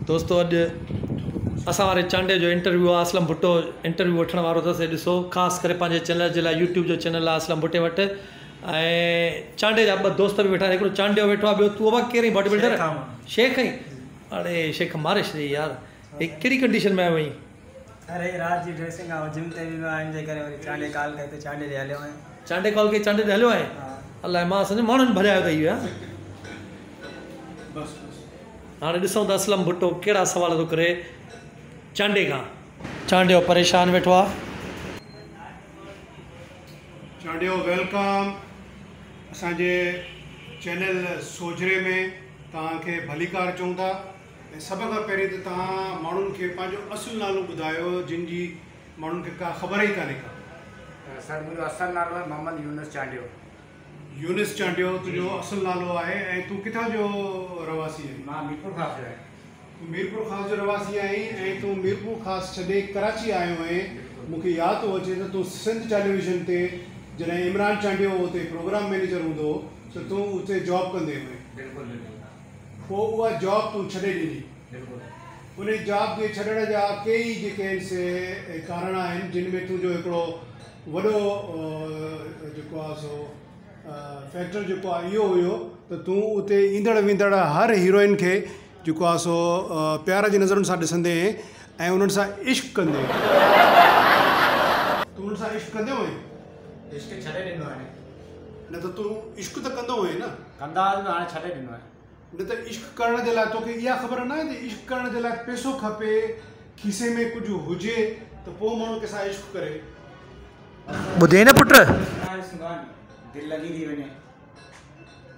دوستو اڄ اسان واري چانڊيي جو انٽرويو آ اسلم ڀٽو انٽرويو وٺڻ وارو اٿس هي ڏسو خاص ڪري پنهنجي چينل جي لاء يوٽيوب جو چينل آ اسلم ڀٽي وٽ ۽ چانڊيي جا ٻه دوست به ويٺا آهن هڪڙو چانڊيو ويٺو آ ٻيو تون ابا ڪير آهين باڊي بلڊر شيخ آهين اڙي شيخ ماري ڇڏيئي يار هي ڪهڙي ڪنڊيشن ۾ آيو آهين. اري رات جي ڊريسنگ آ جم تي ويندو آهيان ان جي ڪري وري چانڊيي ڪال ڪئي ته چانڊيي ڏي هليو آهيان. چانڊيي ڪال ڪئي چانڊيي ڏي هليو آهين الائي مان سمجهيو ماڻهن ڀڄايو اٿئي ها. بس بس. هاڻي ڏسون ته اسلم ڀٽو ڪهڙا سوال ٿو ڪري چانڊيي کان. چانڊيو پريشان ويٺو آ. چانڊيو welcome اسان جي چينل سوجهري ۾ توهان کي ڀليڪار چئون ٿا ۽ سڀ کان پهرين ته توهان ماڻهن کي پنهنجو اصل نالو ٻڌايو جن جي ماڻهن کي ڪا خبر ئي ڪانهي ڪا. سر منهنجو اصل نالو آهي محمد يونس چانڊيو. يونس چانڊيو تنهنجو اصل نالو آهي ۽ تون ڪٿان جو رهواسي آهين؟ مان ميرپورخاص جو آهيان. تون ميرپورخاص جو رهواسي آهين ۽ تون ميرپورخاص ڇڏي ڪراچي آيو آهين. مون کي ياد ٿو اچي ته تون سنڌ ٽيليويزن تي جڏهن عمران چانڊيو اتي پروگرام مئنيجر هوندو هو ته تون اتي جاب ڪندي هئين. بلڪل بلڪل. پوء اها جاب تون ڇڏي ڏني. بلڪل. انهي جاب جي ڇڏڻ جا ڪيئي جيڪي آهن سي ڪارڻ آهن جن ۾ تنهنجو هڪڙو وڏو جيڪو آهي سو فيڪٽر جيڪو آهي اهو هيو ته تون اتي ايندڙ ويندڙ هر هيروئن کي جيڪو آهي سو پيار جي نظرن سان ڏسندي هئين ۽ انهن سان عشق ڪندي هئين. تون انهن سان عشق ڪندي هئين؟ عشق ڇڏي ڏنو آهي. نه ته تون عشق ته ڪندو هئين نه؟ ڪندا هئس پر هاڻي ڇڏي ڏنو آهي. نه ته عشق ڪرڻ جي لاء توکي اها خبر ناهي ته عشق ڪرڻ جي لاء پئسو کپي، کيسي ۾ ڪجهه هجي ته پوء ماڻهو ڪنهن سان عشق ڪري. ٻڌئي نه پٽ؟ دل لڳي ٿي وڃي.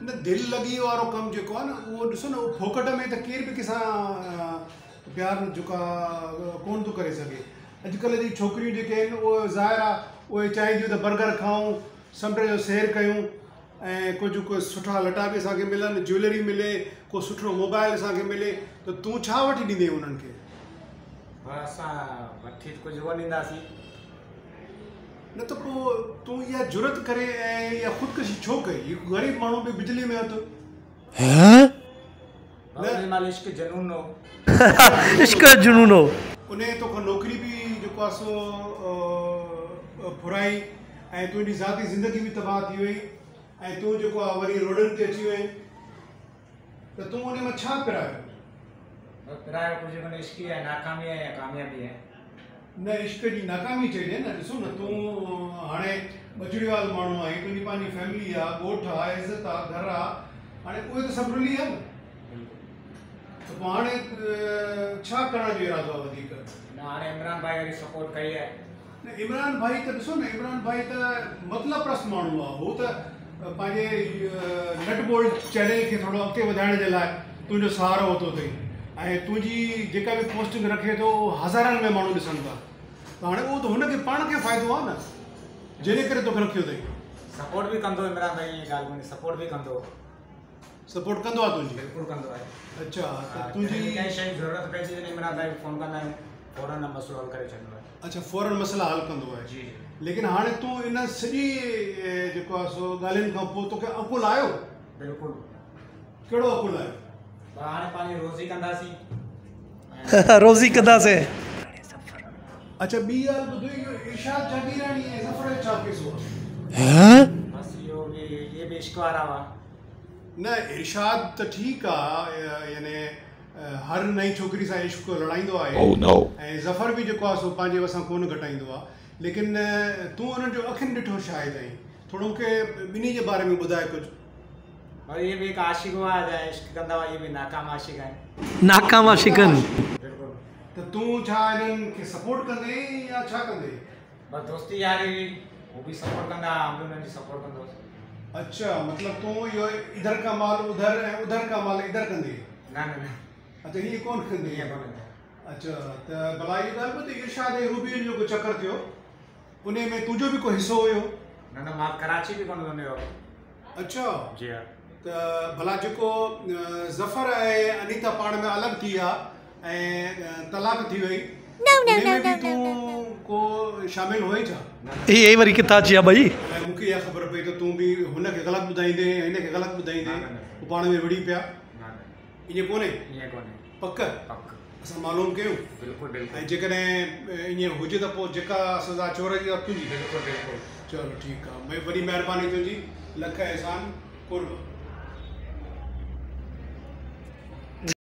نه دل لڳي وارو ڪم جيڪو آهي نه اهو ڏسو نه اهو ڦوڪٽ ۾ ته ڪير به ڪنهن سان پيار جيڪو آهي ڪونه ٿو ڪري سگهي. اڄڪلهه جون ڇوڪريون جيڪي آهن اهي ظاهر آهي اهي چاهين ٿيون ته برگر کائون، سمنڊ جو سير ڪيون ۽ ڪجهه ڪو سٺا لٽا به اسان کي ملن، جيولري ملي، ڪو سٺو موبائل اسان کي ملي ته تون ڇا وٺي ڏيندين انهن کي؟ اسان وٺي ته ڪجهه ڪونه ڏينداسين. نه ته پوء تون اها جرئت ڪري ۽ اها خودڪشي ڇو ڪئي؟ هڪ غريب ماڻهو به بجلي ۾ هٿ. انهي مهل عشق جنون هو. عشق جنون هو. انهيء توکان نوڪري به جيڪو آهي سو ڦرائي ۽ تنهنجي ذاتي زندگي به تباهه ٿي وئي ۽ تون جيڪو آهي وري روڊن تي اچي وئين ته تون انهي مان ڇا پرايو؟ پرايو ڪجهه ڪونهي عشق ئي آهي ناڪامي آهي يا ڪاميابي آهي. نه عشق جي ناڪامي چئجي نه ڏسو نه تون هاڻي ٻچڙيوال ماڻهو آهين تنهنجي پنهنجي فيملي آ ڳوٺ آ عزت آ گهر آ هاڻي اهي ته سڀ رلي ويا نه ته پوء هاڻي ڇا ڪرڻ جو ارادو آ وڌيڪ. نه هاڻي عمران ڀائي وري سپورٽ ڪئي آهي. نه عمران ڀائي ته ڏسو نه عمران ڀائي ته مطلب پرست ماڻهو آ هو ته پنهنجي نٽ بولٽ چينل کي ٿورو اڳتي وڌائڻ جي لاء تنهنجو سهارو ورتو اٿئي ۽ تنهنجي جيڪا به پوسٽنگ رکي ٿو اهو هزارن ۾ ماڻهو ڏسن ٿا ته هاڻي اهو ته هن کي پاڻ کي فائدو آ نه جنهن ڪري توکي رکيو اٿئي. سپورٽ به ڪندو عمران ڀائي ائين ڳالهه ڪونهي سپورٽ به ڪندو. سپورٽ ڪندو آ تنهنجي؟ بلڪل ڪندو آهي. اڇا ته تنهنجي. جڏهن به ڪنهن شيء جي ضرورت پئجي وڃي عمران ڀائي کي فون ڪندا آهيون فورن مسئلو حل ڪري ڇڏيندو آهي. اڇا فورن مسئلا حل ڪندو آهي. جي جي. ليڪن هاڻي تون ان سڄي جيڪو آهي سو ڳالهين کان پوء توکي عقل آيو؟ بلڪل. ڪهڙو عقل آيو؟ بس هاڻي پنهنجي روزي ڪنداسين. روزي ڪنداسين. اڇا ٻي ڳالهه ٻڌو اهو ارشاد جاگيراڻي ۽ ظفر جو ڇا قصو آهي؟ بس اهو به اهي به عشق وارا هئا. نه ارشاد ته ٺيڪ آ يعني هر نئين ڇوڪري سان عشق لڙائيندو آهي ۽ ظفر به جيڪو آ سو پنهنجي وسان ڪونه گهٽائيندو آ ليڪن تون انهن جو اکين ڏٺو شاهد آهين ٿورو مون کي ٻنهي جي باري ۾ ٻڌاء ڪجهه. بس اهي به هڪ عاشق هئا جا عشق ڪندا هئا اهي به ناڪام عاشق آهن. ناڪام عاشق آهن. بلڪل. ته تون ڇا انهن کي سپورٽ ڪندين يا ڇا ڪندين؟ بس دوستي ياري هئي هو به سپورٽ ڪندا هئا آئون به انهن جي سپورٽ ڪندو هوس. اڇا مطلب تون اهو ادهر ڪا مال اڌر ۽ اڌر ڪا مال ادهر ڪندين؟ نه نه نه. اڇا ائين ڪونه ڪندين. ائين ڪونه ڪندو. اڇا ته ڀلا اهو ڳالهه ٻڌ ارشاد ۽ روبين جو ڪو چڪر ٿيو انهي ۾ تنهنجو به ڪو حصو هيو؟ نه نه مان ڪراچي به ڪونه ويو هوس. اڇا جي ها. ته ڀلا جيڪو ظفر ۽ انيتا پاڻ ۾ الڳ ٿي ويا ۽ طلاق ٿي وئي انهي ۾ به تون ڪو شامل هئين ڇا؟ اهي وري ڪٿان اچي ويا ٻئي؟ ۽ مون کي اها خبر پئي ته تون به هن کي غلط ٻڌائيندين ۽ هن کي غلط ٻڌائيندين هو پاڻ ۾ وڙهي پيا ائين ڪونهي؟ ائين ڪونهي. پڪ؟ پڪ. اسان معلوم ڪيون؟ بلڪل بلڪل. ۽ جيڪڏهن ائين هجي ته پوء جيڪا سزا چور جي اها تنهنجي. بلڪل بلڪل. چلو ٺيڪ آ ڀئي وڏي مهرباني تنهنجي لک احسان قرب.